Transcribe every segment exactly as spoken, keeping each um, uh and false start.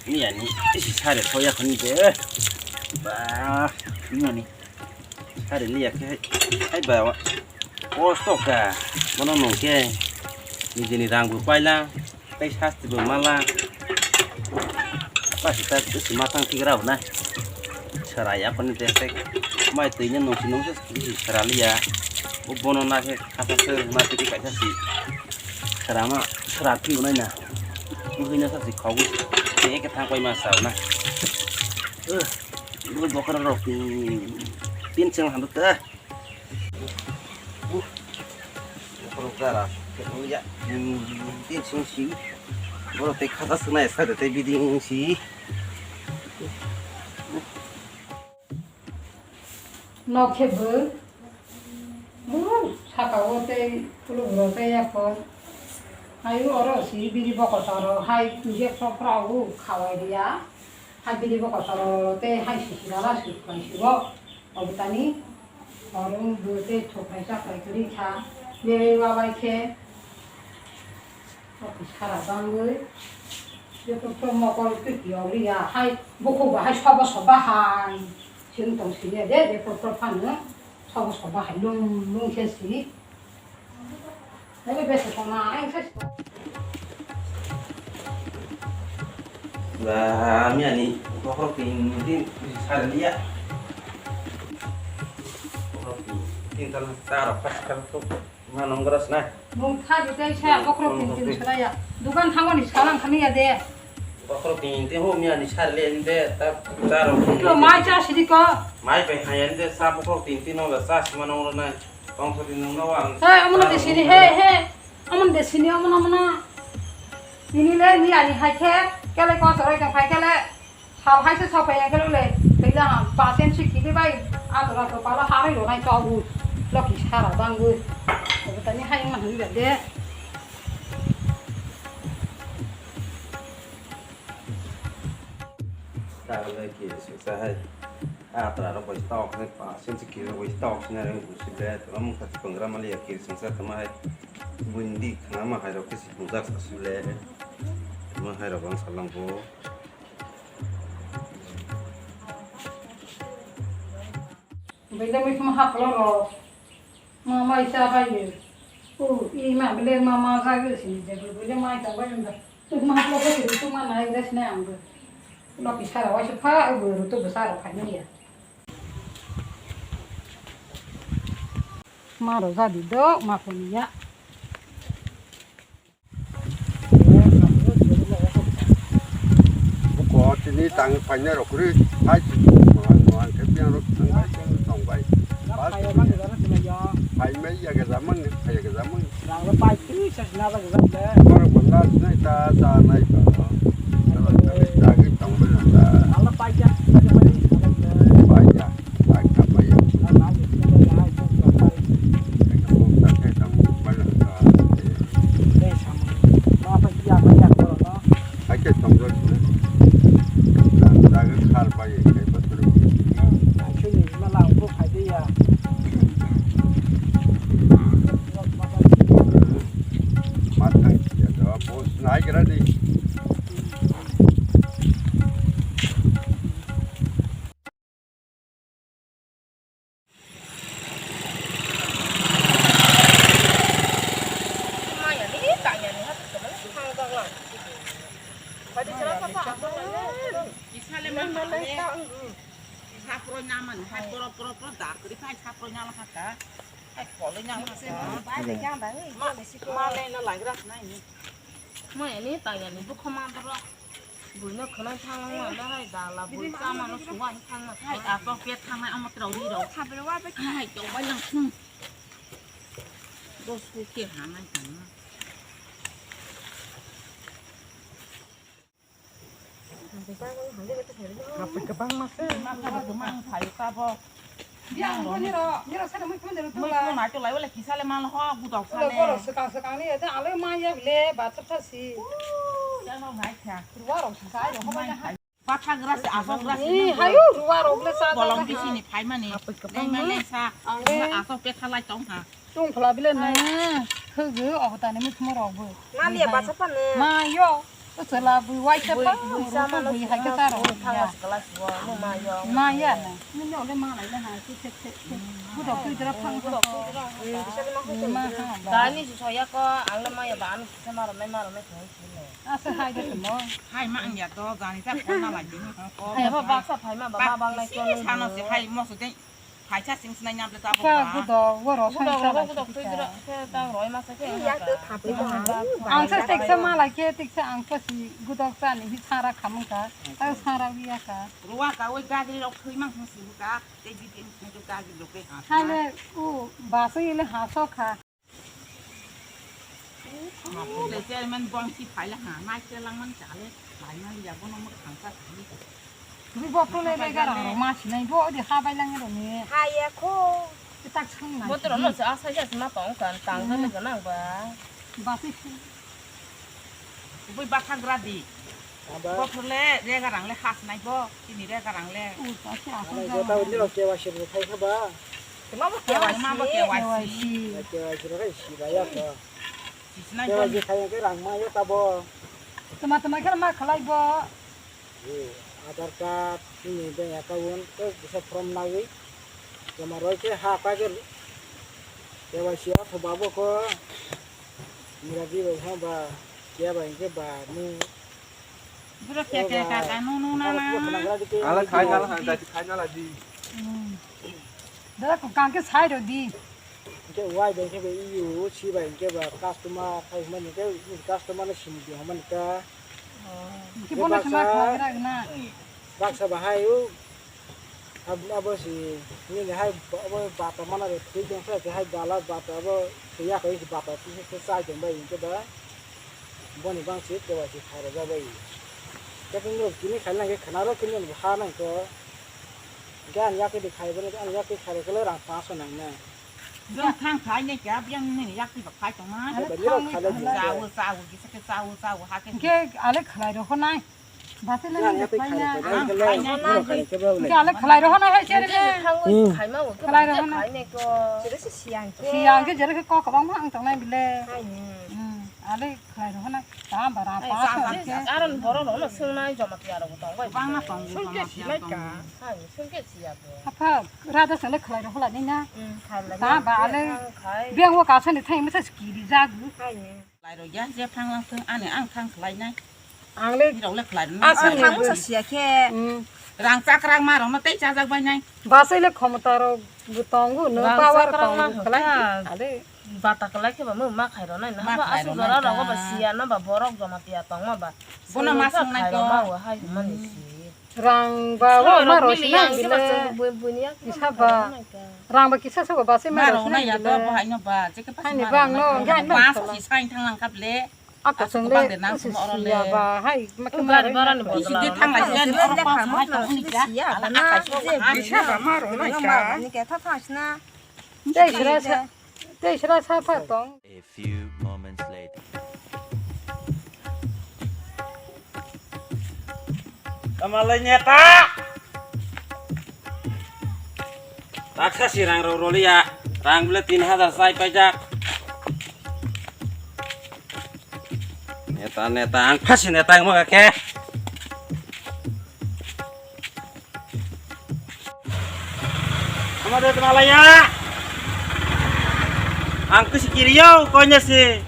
Miyani isi sari thoya khani de. Ba, miyani sari liya khe hai ba wa. Kosto ka, bono nungke nijini rang bo paila, tei sasti bo mala. Pasi ta isi matang tigra bo na. Sara ya pani te te mai twi nya nungsi nungsi sara liya. Bo bono na khe khata se ma twi kaisa si. Sara ma sara twi bo nai na. Bo hina sa si khogwi te ke thang pai ma sa na. Bo bokra rok tin cheng handu ta. Borok jara, ya, tin sung si. Borok tei khata swnai sa de tei biding si. Nok khe bw. Bw, saka o tei pulu bwrok tei yakho. Hai oro si biri bokosoro hai je phra phra o khawai riya. Hai biri bokosoro tei hai sisi dala suk kai si o. Obwtani oro wngwi tei thokrai chakhrai kwrwi kha, bebaiba bai khe office khara bangwi bepor mokol twi kiyok liya hai bukhuk bahai sobo soba hai se wng tong siliya de bepor phano sobo soba hai lung lung khe si. Ba, miyani bokhorok tin tin sari liya. Bokhorok tin tin tal ta rok pas kal tu ma nong gras na. Mung kha di dai sa bokhorok tin tin sara ya. Dukan thangmani salang khani ya de. Bokhorok tin tin ho miyani sari liya de ta ta rok. Lo mai cha sidi ko. Mai pe hayan de sa bokhorok tin tin no ga sa sima nong na. Tongthokni nungno ang. Hey, omono de sini, hey, hey. Omono de sini, omono, omono. Nini le, ni ani hai khe, kele ko soroi tong phai kele. Sal hai se sopai ya kele le. Tei la, pasen si kili bai. Ato rato pala haroi lo nai chogu. Loki sara bangwi. Obo tani hai ma hini de. Sal bai ki, suksa hai. Atra rok bai tok ni pa, sen si kiri rok bai tok sina reng busi le, tama mung kati pangra mali ya kiri sengsa tama hai. Bundi khana ma hai rok kisi mujak sa sule. Tama hai rok ang salang bo. Benda mi khama haplo ro. Ma mai sa bai ye. O, i ma bele ma ma sa ge sini je bele mai ta bai nda. Tu ma haplo ko tu ma nai res na ang. Lo ki sara wa sa pha, o, tu sara pha ni ya. Ma ro ga di do, ma ko ni ya. Buko tini tang paina rok ri, hai, mangan, mangan, ke piang rok tang bai, tang bai. Pas, hai mai ya ke zaman, hai ya ke zaman. Rang lo pai tu sa na ba ga le. Kor bangla nai ta, ta nai ba. Ta ba ta ta ke tang bai ta. Ala pai ya, pai ya. Pai ya, pai ka pai ya. Ala pai ya, pai ya. Ka ka ta ke tang bai ta. Dei samung. Ma pa iya pa iya koro no. Hai ke tong jok sini. Daga khar pai kai pa turu. Na chuni ma la ko khai de ya. Ma thang ya da boss nai gra di. Mai ani tang ani bukha mandro. Buino khwnai thangma le hai dala bui chamano suwai thangma. Hai ato pet thangnai omo trau ri rok. Hai to bai lang thung. Dos ku ke hanai tangma. Hapoi kwbangma se. Ma thabo kwmang phai tabo. Yang bo niro, niro sade mui phone de. Mui phone ai to lai wala kisa le mal ho gudok sale. Borok swkang swkang ni ete alai ma ya bile bathap thasi. Yang no ngai kha. Ruwa rok sa rok ho ba. Patha gra se asok gra se. Ni hayu ruwa rok le sa. Bolong bisi ni phai mani. Nai male sa. Asok pe khalai tong ha. Tung phala bile na. Hugu ogo tani mui phone rok bo. Ma liya bathap ne. Ma yo. Chwla bui waisa bui, pa, bui rung sama no bui hai khe suma, ta rung bui ya. Thang mas class wo, no ma yo. Ma ya na. Nini ole ma lai le ha, se, se, se, se. Budok twi dra phang. Budok twi dra phang. Bisali ma khung. Ma ha ba. Dani su soya ko, ang le ma ya ba, ano kisa ma ro nai, ma ro nai khung sile. Asa hai de mo. Hai ma ang ya to, jani ta ko na lai ding ko. Hai ba baksa phai ma ba, ma bang lai ko. Sano se hai mo su de. Phaisa sing sinai nyam le tabuk ba. Gudok, oro gudok, song oro sala gudok sika. Twi dra, khe tang roi masa khe. Iya, twi thapwi tong ang. Ang se teksa malai khe, teksa ang pasi gudok chani hi sara khamung ka. Tang sara wiya ka. Ruwa ka, oi gagri rok thwi mang thang si ka. Tei bi tin sing tu gagri rok ke ha. Hale, u, basa ile ha so kha. Le chairman bongsi phaila ha, mai se langman chale, mai man ya bono mo khangsa thani. Bui bokro le le garang rok ma sinai bo, odi ha bai lang rok ni. Ha ya kho. Tak sung na. Botoro no se asai ja ma tong kan, tang kan le ganang ba. Basi. Bui bathang gradi. Aba. Bokro le, le garang le ha sinai bo, tini le garang le. U, basi asai. Aba ja gota ma. Undi rok K Y C bo khai kha ba. Tuma bo K Y C. Tuma bo K Y C. K Y C. Na K Y C rok khai si ba ya ko. Si sinai bo. K Y C khai ke rang ma yo ta bo. Tuma tuma khe ma khalai bo. Ye, Aadhaar card, nini bank account, tei kisa form nagwi. Joma roi khe ha paigwrwi. K Y C o thok ba bo ko. Mura di bai ha ba. Kiya ba hingke ba ni. Bura kya kya ka ka nu nu na na. Ala khai na la, khai na la di. Hmm. Dara ko kang ke sai ro di. Hingke wai bai hingke bai iyo si bai hingke ba customer khai hwnba hingke customer no simi di hwnba hingka. Oh. Hingke bono baksa, sima kha gra gna. Baksa bahai o. Ab-, abo si nini hai ba-, abo bata mana de twi tong sa ke hai dala bata abo twi ya kai bata twi se sai tong bai hingke ba. Boni bang si ke wai si khai ro ja bai. Ke tong ro kini khai nang ke khana ro kini ha nang ko. Ke an ya ke di khai bani an ya ke khai ro ke le rang paso nang na. Jong thang khai ne kya biang ne yak ti ba khai tong ma. Ale thang ni khalai. Sa wo sa wo ki sa ke sa wo sa wo ha ke. Ke ale khalai ro ho nai. Basi le ne khai na. Ang khai na. Ke ale khalai ro ho nai hai chere ne. Khai ma wo khalai ro ho nai. Khai ne ko. Chere se siang ke. Siang ke jere ke ko kabang ma ang tong nai bile. Khai ne. Hmm. Ale khalai ro ho nai. Tam bara pa sa ke. Aron boro no sung nai joma ti aro tong bai. Bang ma tong. Sung ke si mai ka. Hai, sung ke si ya. Apa, rada sale khalai rok hola nina. Hmm, khalai. Ta ba ale. Biang wo kasani thai masa skiri jagu. Khalai rok ya, je phang lang thung, ani ang thang khlai nai. Ang le. Ni rok le khlai nai. Aswk thang masa siya khe. Hmm. Rang chakrak ma rok no tei chajak bai nai. Basai le khomota rok tongo no, power tongo khlai. Ale. Bata khlai khe ba mo ma khai rok nai na. Aswk jora rok ba siya na ba borok joma tiya tong ma ba. Bono ma sung nai ko. Ma wo hai mani si. Rang ba o ma ro sinai bile. Kisa ba. Rang ba kisa sa ba se ma ro sinai bile. Hai ni bang no, hai ni bang. Ako sung le. Ba hai ma ke ma ro. Kisi de thang lai ya ni oro pa hai tong ni ya. Kisa ba ma ro nai ka. Ni ke tha tha sna. Dei sra sa. Tei sra sa pha tong. A few moments later. Tama lai neta. Taksa si rang rok roliya. Rang bile tin hajar sai paijak. Neta, neta, ang phasi neta ang maka khe. Ama de tma laya. Ang kisi kiriyo konya si.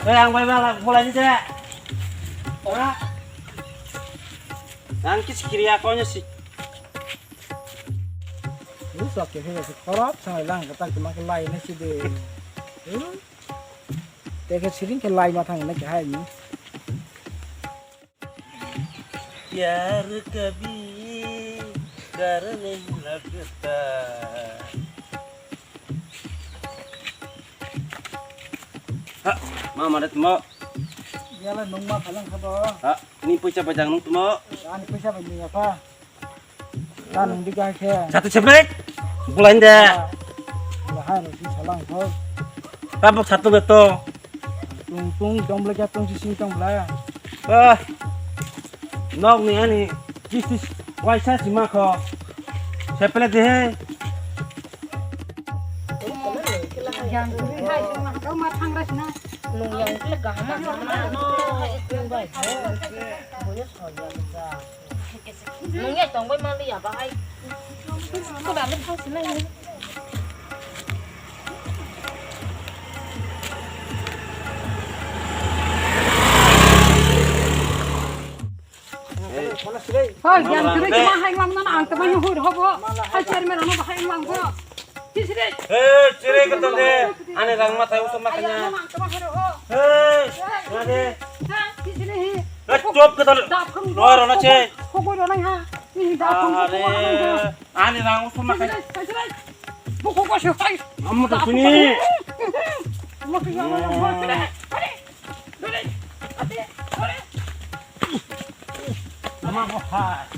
Eh, ang bai bala bola ni de. Ora. Ang kisi kiriya konya si. Lu sok ke hega si khorop sangai lang ka tak ma ke lai na si de. Lu. Te ke siring ke lai ma thang na ke hai ni. प्यार कभी डर नहीं लगता। Ha, ma ma de tmo. Yala nung ma phalang kha bo. Ha, ni puisa bajang nung tmo. Ani puisa bai ni apa? Ta nung di ka khe. Satu sebre. Bulain de. Lah hai no si salang kho. Tabok satu beto. Tung tung tong bla kya tung si sing tong bla. Ah. Nok ni ani kis kis waisa si ma kho. Sepele de he. Yang tu hai ma thang ra sina. Nung yang kle gahama sama. Nung bai. Nung ya tong bai mali ya bahai. Ko da le thang sina ni. Hoi, yang kiri cuma hai mang nana ang kemana hur hobo. Hai chairman ano bahai mang bo. Kisire. Hei, chire ke tonde. Ani rang ma thai usah makanya. Ang kemana hur ho. Hei, nade. Ha, kisire hi. Hei, chop ke tonde. Dap khum. Roi rona che. Hobo rona ha. Ni dap khum. Are, ani rang usah makanya. Kisire, kisire. Buku ko sih hai. Amu tak sini. Mau ke yang mana? Are. Ama bohai.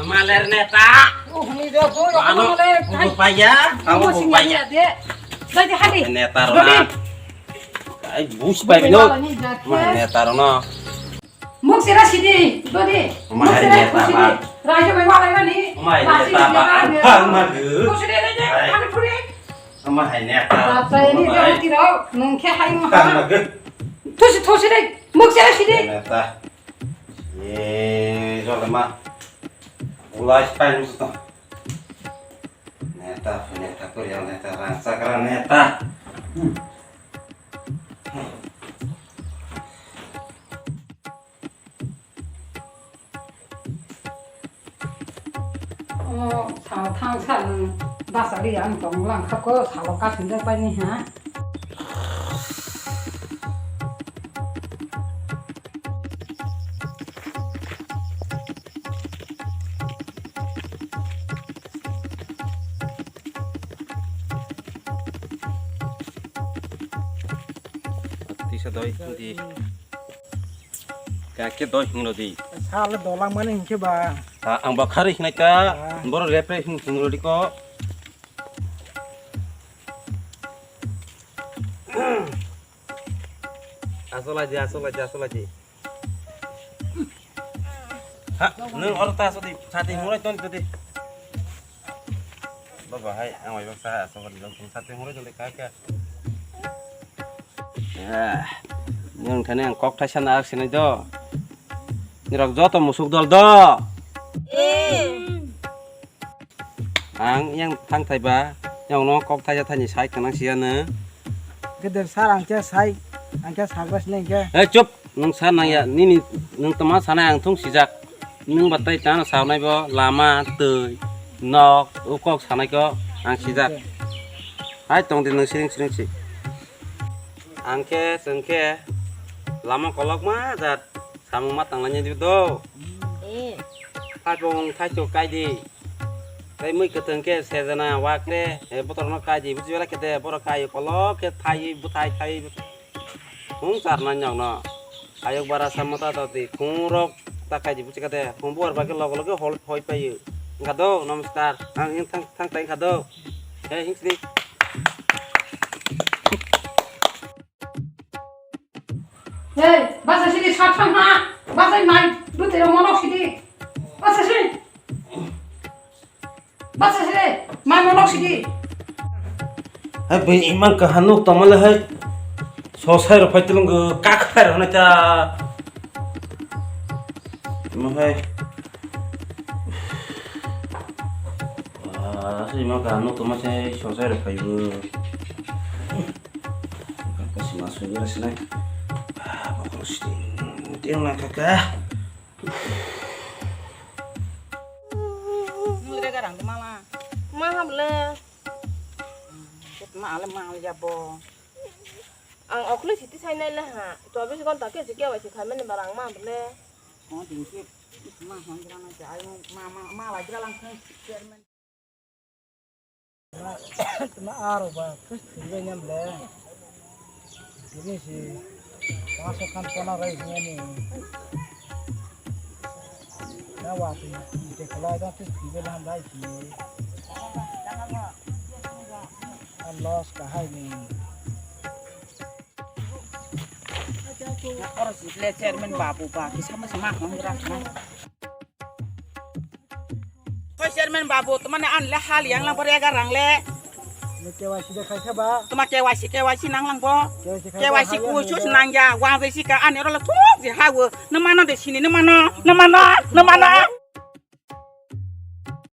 Maler neta. Ano, buku paya, kamu buku paya. Neta rona. Ai, bus bai no. Neta rona. Muk sira sidi, dodi. Muk sira sidi. Raja bai walai mani. Masi sidi. Ang magu. Kusuri raja, ang puri. Ama hai ne ta. Apa ini dia tiro? Nungke hai mah. Tusi tusi deh. Muk sira sidi. Ne ta. Ye, jole ma. Ulai spai musto. Ne ta, ne ta, kuriang ne ta, rang sakra ne ta. O, sal thang sal basa ri ang tong lang kha ko salo ka thung ja pai ni ha. Tisa doi di. Kake doi hinglo di. Sal dolang mani hingke ba. Ha, ang ba khari hinai ka. Ah. Boro repre hing hinglo di ko. Asolaji, asolaji, asolaji. Ha, nung oro ta asodi, sati mulai ton tadi. Baba hai, ang oi baksa asokali long sati mulai ton kaka. Ah, nung thani ang kok thaisa na ak sinai do. Nirok joto musuk dol do. Eh. Ang yang thang thai ba, yang no kok thai thani sai kanang siya ne. Gede sar ang khe sai, ang khe sagres ne khe. Eh, chup, nung sa nang ya, nini nung tama sanai ang thung sijak. Nung batai tana saunai bo, lama, twi, nok, ukok sanai ko ang sijak. Hai tong di nung siring siring si. Ang khe, chwng khe, lama kolok ma jat, samung ma tang lai di do. Eh. Hai bong thai chuk kai di. Tei mui kwthwng khe sejana wakre, eh, botorno kai di, buji bela khe de, borok kai kolok khe thai, bwthai thai, hung charna nyokno. Ayok bara samata toti, khung rok ta kai di, buji khe de, khung buar ba khe log log hol hoi payu. Wngkha do, namaskar. Ang thang, thang tai wngkha do. He, hingsni. Hey, basa sidi satham ha, basa mai, butero monok sidi. Basa sidi. Basa sidi, mai monok sidi. Hai, bai iman kaha nuk tongmale hai. Sosai rok phai tulung kak phai rok nai ta. Iman hai. Ah, iman kaha nuk tongma sai sosai rok phai bo. Kasi masuk juga sini. Ah, bagus sih. Dia nggak kakak. Mule garang de mala. Ma hamle. Ket ma ale ma ale jabo. Ang okle siti sai nai le ha. Chobis ghonta ke sike wai se khai mane barang ma hamle. Mo din ke ma hon grana ja ai ma ma ma la gra lang khe chairman. Tuma aro ba, kis thwibai nyam le. Tini si, paso khan tona rai hwnyani. Na wa tu, te khlai da kis thwibai lam rai si. A loss ka hai ni. Oro si le chairman babu ba, kisa ma se ma hon gra na. Babu, tuma ne an le hal yang lang bore ga rang le. Tuma K Y C, K Y C nang lang bo. K Y C kusus nang ya, wang je sika an ro la thuk je ha wo. Numa no de sini, numa no, numa no, numa no.